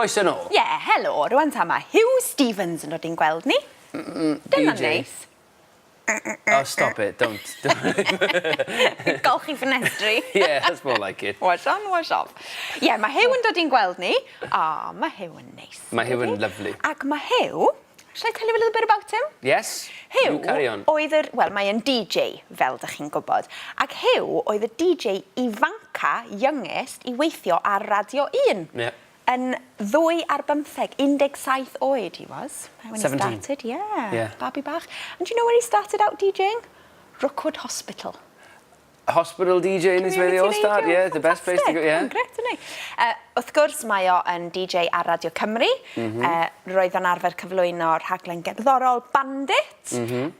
Croeso nôl. Ie, yeah, helo. Rwan ta mae Huw Stephens yn dod i'n gweld ni. Dyna neis. Oh, stop it, don't. Golchi ffenestri. Yeah, that's more like it. Wash on, wash off. Ie, yeah, mae Huw yn dod i'n gweld ni. Ah, oh, mae Huw yn neis. Mae Huw yn lyfli. Ac mae Huw, shall I tell you a little bit about him? Yes, Huw you carry on. oedd yr, wel, mae e'n DJ, fel dych chi'n gwybod. Ac Huw oedd y DJ ifanca, youngest, i weithio ar Radio 1. Yeah. Yn ddwy ar bymtheg, 17 oed he was when 17. he started, yeah. Yeah. Babi bach. And do you know where he started out DJing? Rookwood Hospital. Hospital DJing is where they all Community start, radio, yeah, the best place to go, Fantastic. yeah. Mae'n grêt, isn't he? Wrth gwrs, mae o yn DJ ar Radio Cymru. Roedd o'n arfer cyflwyno rhaglen gerddorol Bandit.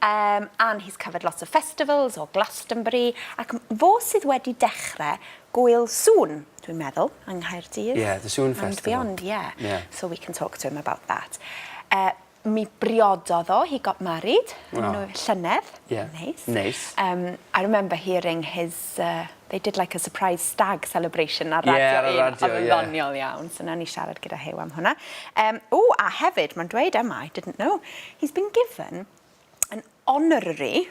And he's covered lots of festivals o Glastonbury. Ac fo sydd wedi dechrau Gŵyl Sŵn, dwi'n meddwl, yng Nghaerdydd. Yeah, the Sŵn And Festival. beyond, yeah. Yeah. So we can talk to him about that. Mi briododd o, he got married, oh. Llynedd. Yeah. Nice. Nice. I remember hearing his, they did like a surprise stag celebration ar radio Yeah, ar y un. radio, Oedd yn yeah. ddoniol iawn, so nawn ni siarad gyda Huw am hwnna. O, a hefyd, mae'n dweud yma, I didn't know, he's been given an honorary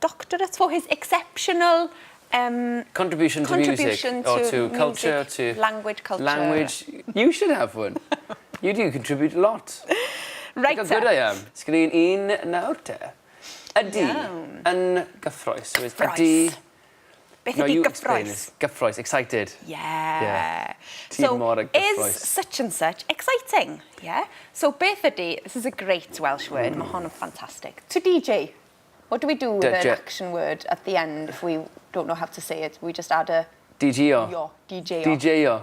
doctorate for his exceptional Contribution to contribution music or to to culture, music, to language, culture. Language. You should have one. You do contribute a lot. Right. Look how good I am. Sgrin un nawr te. Ydy Iawn. yn gyffrous. So it's Gyffrous. Ydy... Beth No, ydy you explain gyffrous? this. Gyffrous, excited. Yeah. Yeah. Ti So, mor is gyffrous. such and such exciting? Yeah. So beth ydy, this is a great Welsh word, mae hon yn ffantastig. To DJ. What do we do with an DJ. action word at the end if we don't know how to say it? We just add a DJ-o. yo, DJ-o. DJ-o.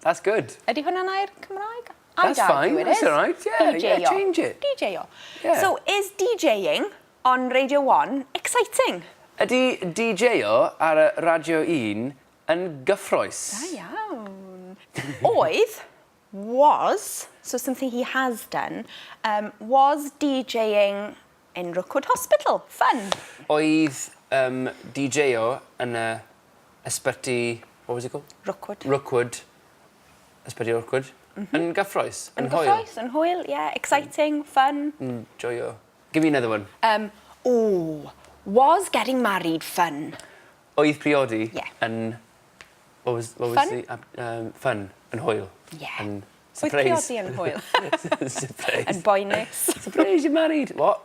That's good. Ydy hwnna'n air Cymraeg? I'd That's fine, argue it that's is. all right, yeah, yeah, DJ-o. change it. DJ-o. Yeah. So is DJing on Radio 1 exciting? Ydy DJ-o ar y Radio 1 yn gyffrous? Da iawn. Oedd, was, so something he has done, was DJing in Rookwood Hospital. Fun. Oedd DJ-o yn y ysbyty, what was it called? Rookwood. Rookwood. Ysbyty Rookwood. Yn gyffrous. Yn Yn hwyl. gyffrous, yn hwyl, yeah. Exciting, fun. Yn joio. Give me another one. Ooh, was getting married fun? Oedd priodi Yeah. yn... What was Fun? the... Fun. Yn hwyl. Yeah. Yn Oedd surprise. priodi yn hwyl. Surprise. Yn boenus. Surprise, you're married. What?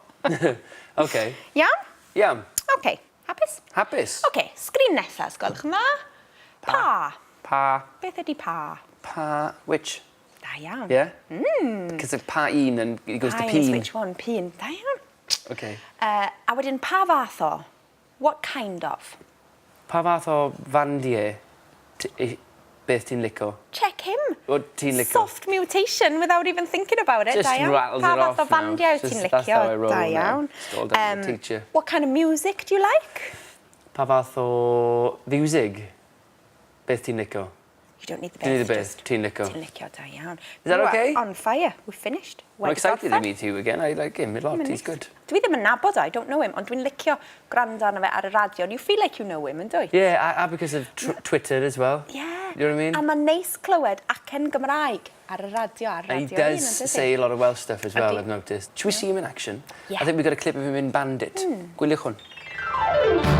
Okay. Iawn? Iawn. OK. Hapus? Hapus. OK, sgrin nesaf, os gwelwch yn dda. Pa. Pa. Beth ydy pa? Pa. Which? Da iawn. Yeah? Because of pa un and it goes Pa to un is p'un. which one? P'un. Da iawn. Okay. A wedyn pa fath o? What kind of? Pa fath o fandiau beth ti'n lico? Check him. O, ti'n lico? Soft mutation without even thinking about it. Just Da iawn. rattles Pa it fath o off now. fandiau Just- ti'n that's licio? how I roll Da now. iawn. Just all down to the teacher. What kind of music do you like? Pa fath o fiwsig beth ti'n lico? You don't need the Don't need beth. the beth, just ti'n licio. Ti'n licio, da iawn. Is that You are okay? On fire. We're finished. I'm Wedi excited to gorffen. meet you again. I like him a lot. Mae'n He's neis. good. Dwi ddim yn nabod o, I don't know him, ond dwi'n licio gwrando arno fe ar y radio. And you feel like you know him, yn dwyt? Yeah, a because of Twitter as well. Yeah. You know what I mean? A mae'n neis clywed acen Gymraeg ar y radio, ar And he radio un, does yn dydi? say a lot of Welsh stuff as well, Ydi. I've noticed. Should we see him in action? Yeah. I think we've got a clip of him in Bandit. Gwyliwch hwn.